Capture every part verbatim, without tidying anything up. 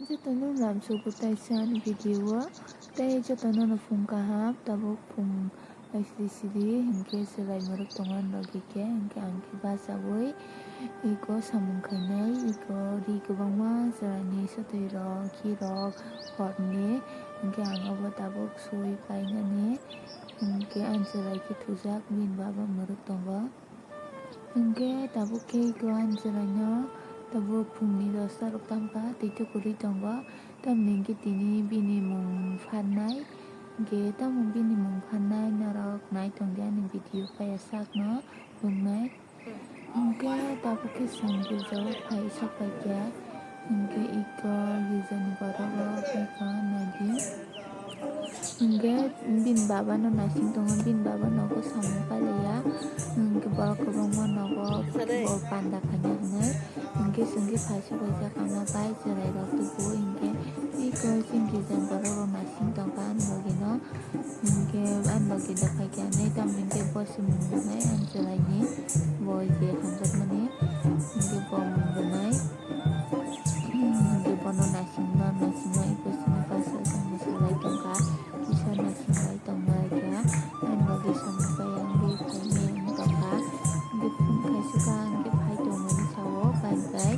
Jotono lamsogo taisa ani video o, tei jotono no phung kaham, tabuk phung sidi sidi hinkhe chwrai mwrwk tongo ani logi khe, hinkhe ang khe bachaui eko samung khainai, eko ri kwbangma chwraini swtwi rok, khi rok, horni, hinkhe ang obo tabuk sui painani, hinkhe ani chwrai khe thujak, bini baba mwrwk tongo. Hinkhe tabuk khe eko ani chwraino tabuk phungni dosta rok tamkha, twi tukurwi tongo, tamni hinkhe tini bini mung pharnai, hinkhe tamo bini mung pharnai norok nai tongdi ani video paiya sakno nuknai. Hinkhe tabuk khe chwng girjao phai sok paikha, hinkhe eko girjani borok rok wngkha naidi. Hinkhe bini baba no naising tongo, bini baba nogo samung pailaiya. Hinkhe borok kwbangma nogo bo panda khaina hinwi. Hinkhe chwng khe phai sok paijak ama bai chwrai rok tubu. Hinkhe eko chini girjani borok rok naising tongkha ani logi no. Hinkhe ani logi no phaikha hinwi tamni hinkhe bo se mung rwnai ani chwraini bo je hamjakmani hinkhe bo mung rwnai. Hinkhe bono naisingno, naisingno eko chini bwsajwk mwsalai tongkha, kisa naising lai tonglaikha. Ani logi samung bai ang ri phaimani wng tongkha. Hinkhe phone khaisukha, hinkhe phai tongmani sao bai bai.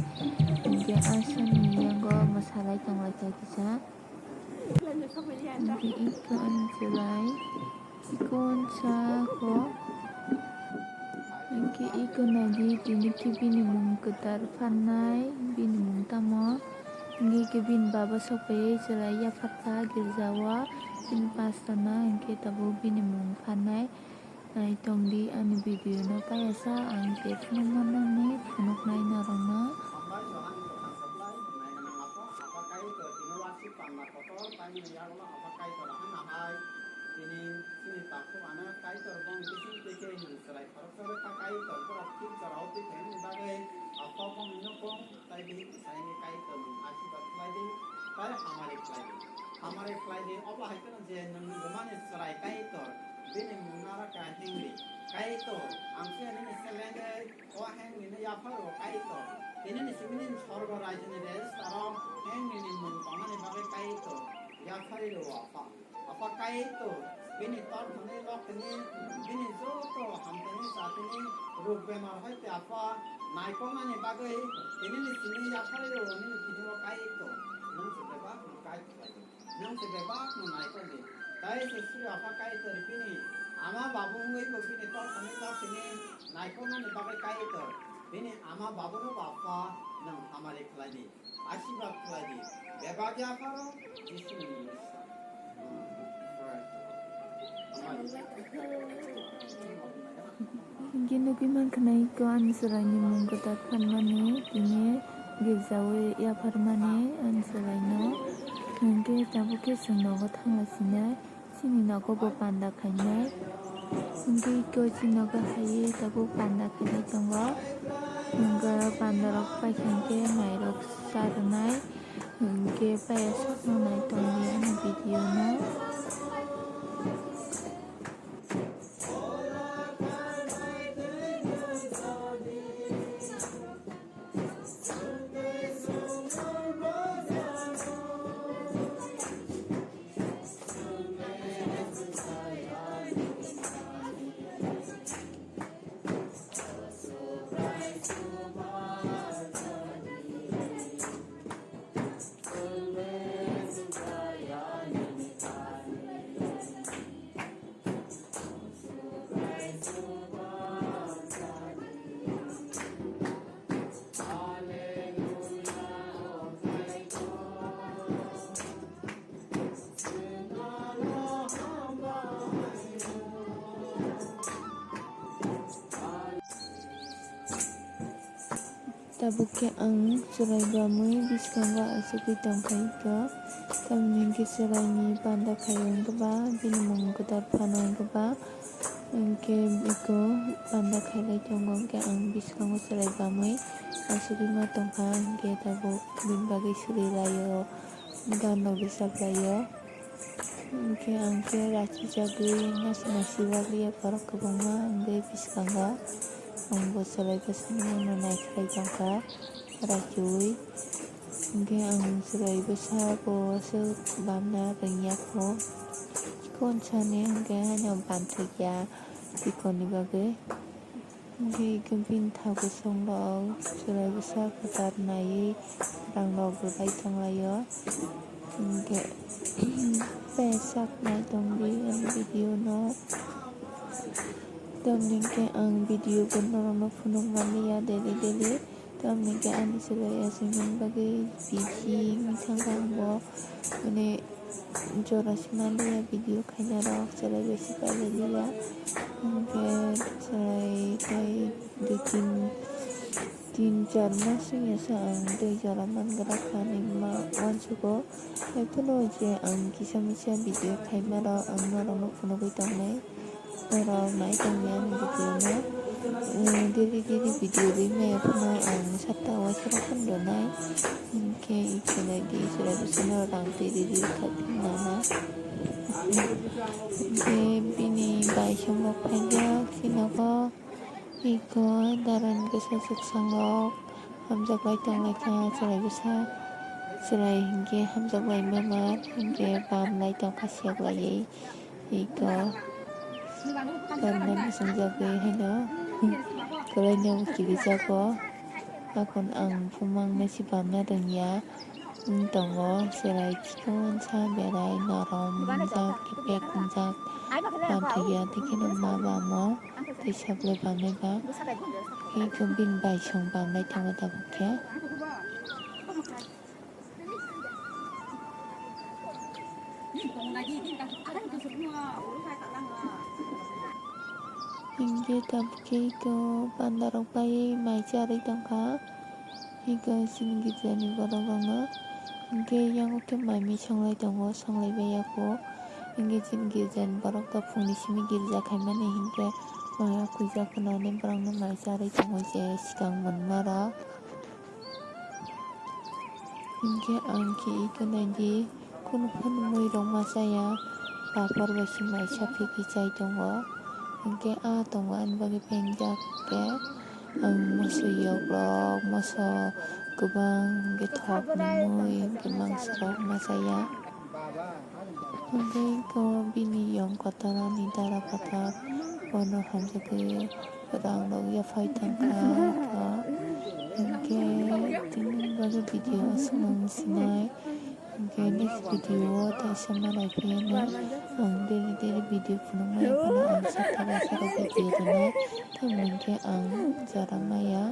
Hinkhe aswkni yango mwsalai tonglaikha kisa. Hinkhe eko ani chwrai. Eko unsa kho. Hinkhe eko naidi tini khe bini mung kwtal pharnai, bini mung tamo. Hinkhe khe bini baba sokphaiwi chwrai yapharkha girjao, bini pastor no hinkhe tabuk bini mung pharnai. Nai tongdi ani video no paiya sa, ang je phunukma nangni phunuknai norokno. Tini chini takhuk ano Kaitor bongni bising twi khe hwnwi chwrai khoroksa rwkha Kaitor, borok thik jorao twi phaimani bagwi Apha bongni nokong tai bihik bwsai hwnwi Kaitor nwng asirwad khlai di, tai hamari khlai di. Hamari khlai di, obo hai kheno je nwng rwmani chwrai Kaitor, bini mung naraka hengri. Kaitor, ang se nini selengwi o hengri no yapharo Kaitor. Tini ni simi nini sorgo raijoni rejistaro hengri ni mung tongmani bagwi Kaitor, yapharwi rw o Apha. Apha Kaitor, bini torthani, loktani, bini joto hamtani, satini, ruk bemar hoite Apha, naikoknani bagwi, tini ni simi yapharwi rw o nini thani o Kaitor, nwng se bebak no guide khlai di, nwng se bebak no naikok di. Tai se sri Apha Kaitor bini ama babu wngwi bo bini torthani, loktani, naikoknani bagwi Kaitor, bini ama babu no bo Apha nwng hamari khlai di. Asirwad khlai di, bebak yapharo Jisuni mungsa. Hinkhe nugwi mankha na iko ani chwraini mung kwtal phanmani, tini girjao yapharmani ani chwraino. Hinkhe tabuk khe chwng nogo thanglasinai. Chini nogo bo panda khainai. Hinkhe iko chini nogo hai tabuk panda khainai tongo. Hinkhe panda rok paikha hinkhe mai rok cha rwnai. Hinkhe paiya sakno nai tongdi ani video no. Tabuk khe ang chwrai bamwi bwskango achugwi tongkha iko. Tamni hwnkhe chwraini panda khai wngkha ba, bini mung kwtal phano wngkha ba, hinkhe iko panda khailai tongo, hinkhe ang bwskango chwrai bamwi achugwi ma tongkha, hinkhe tabuk bini bagwi suri laio, gan rok rwchap laio. Hinkhe ang khe rachijagwi nasi nasi bagwi borok kwbangma wngwi bwskango. Ang bo chwrai bwskango no naikhlai tongkha rachiui. Hwnkhe ang chwrai bwsa bo aswk bamna rwngya kho. Chikon sani hwnkhe haino banthikya chikonni bagwi. Hwnkhe bini thago songrok chwrai bwsa kwtal naiwi rang rok rwlai tonglaio. Hwnkhe sak nai tongdi ani video no. Tamni hwnkhe ang video bo norokno phunuk manliya daily daily. Tamni hwnkhe ani chwrai aswk hwnwi bagwi busy wngwi thangkha ang bo. Mane jora se manliya video khaina rok chwrai bai se pailai liya. Hwnkhe chwrai tei dui tin, tin char mas wngya se ang tei jora mangra kha hinwi ma uansugo. Haiphano je ang kisa misa video khaima rok ang norokno phunugwi tongnai. Norok nai tongdi ani video no. Daily daily video rwi maya phano ang satta uaisa rok phano rwnai. Hwnkhe iko naidi chwrai bwsano rang twi riri kha nana. Hwnkhe bini bai song rok phaijak chini nogo. Iko daran bwsa chwksong rok hamjak lai tong lai kha chwrai bwsa. Chwrai hwnkhe hamjak lai mama hwnkhe bam lai tong kha siyok laiwi. Iko bamna bwswng jagwi haino kwlaino kibijago. Akon ang bumang nai se bamna rwngya. Wng tongo chwrai chikon sa berai norom wngjak kepek wngjak. Bam thwkya tei kheno ma bamo tei sablai bamnai ba. Iko bini bai song bamnai thango tabuk khe. Hingke tabuk khe iko panda rok pai mai charwi tongkha. Iko chini girjani borok rokno hingke yango khe mai mui songlai tongo, songlai bai ya kho. Hingke chini girjani borok rok phungni simi girja khaimani hingke mai ya khuijak phano borokno mai charwi tongo je swkang monma rok. Hingke ang khe iko naidi, kunu phano mui rok ma chaya, papor bai se mai saphi khe chai tongo. Hingke ah tongo ani bagwi penjak khe ang moso yok rok, moso kwbang hingke thok ni mui hingke mangso rok ma chaya. Hingke iko bini yong kotor ani dara kotor bono hamjagwi rang rok yaphai tongkha. Hingke tini bagwi video aswk nang sinai. Hingke next video o teisa malai phiya no ang daily daily video phunukmaya phano ang satta basa rok video rwnai. Tamoni hingke ang jora maya.